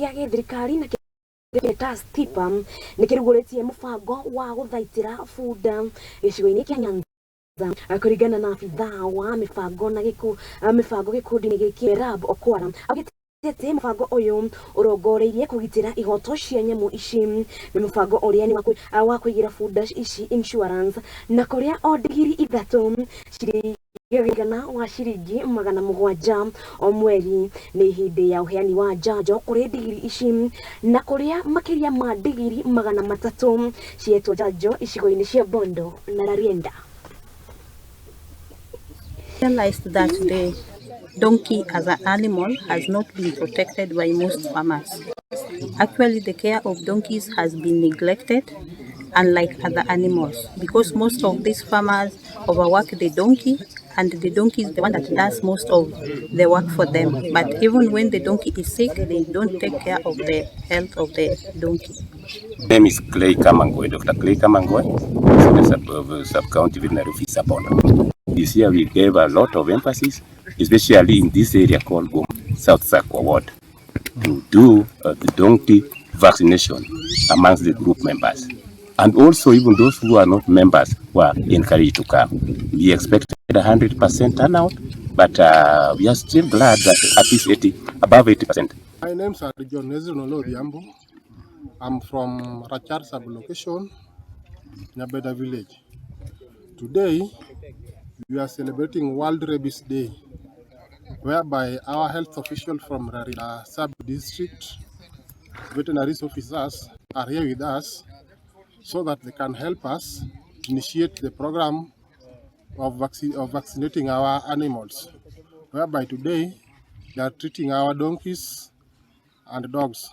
Gĩa gĩthirikari na kĩrĩa Stipa nĩ kĩrugũrĩtie mũbango wa gũthaitĩra bunda gĩcigo-inĩ kĩa Nyanza. Kũringana na abithaa wa mĩbango na gĩku mĩbango gĩkundi-inĩ gĩkĩ, Merab Okwara, augĩte atĩ mũbango ũyũ ũrongoreirie kũgitĩra ihoto cia nyamũ ici. Nĩ mũbango ũrĩa nĩ wa kũigĩra bunda ici insurance, na kũrĩa o ndigiri 3 cirĩ mũigana wa ciringi 700 o mweri. Nĩ hĩndĩ ya ũheani wa njanjo kũrĩ ndigiri ici, na kũrĩa makĩria ma ndigiri 300 cietwo njanjo icigo-inĩ cia Bondo na Rarienda. Realized that the donkey as an animal has not been protected by most farmers. Actually, the care of donkeys has been neglected, unlike other animals, because most of these farmers overwork the donkey, and the donkey is the one that does most of the work for them. But even when the donkey is sick, they don't take care of the health of the donkey. Name is Clay Kamangoe, Dr. Clay Kamangoe, the sub-county veterinary officer, Bondo. This year we gave a lot of emphasis, especially in this area called Gom, South Sakwa Ward, to do the donkey vaccination amongst the group members. And also even those who are not members were encouraged to come. We expected 100% turnout, but we are still glad that at least 80, above 80%. My name is John Nezron Odhiambo. I'm from Rachar sub-location, Nyabeda village. Today, we are celebrating World Rabies Day, whereby our health official from Rarieda sub-district, veterinary officers, are here with us so that they can help us initiate the program of vaccinating our animals, whereby today they are treating our donkeys and dogs.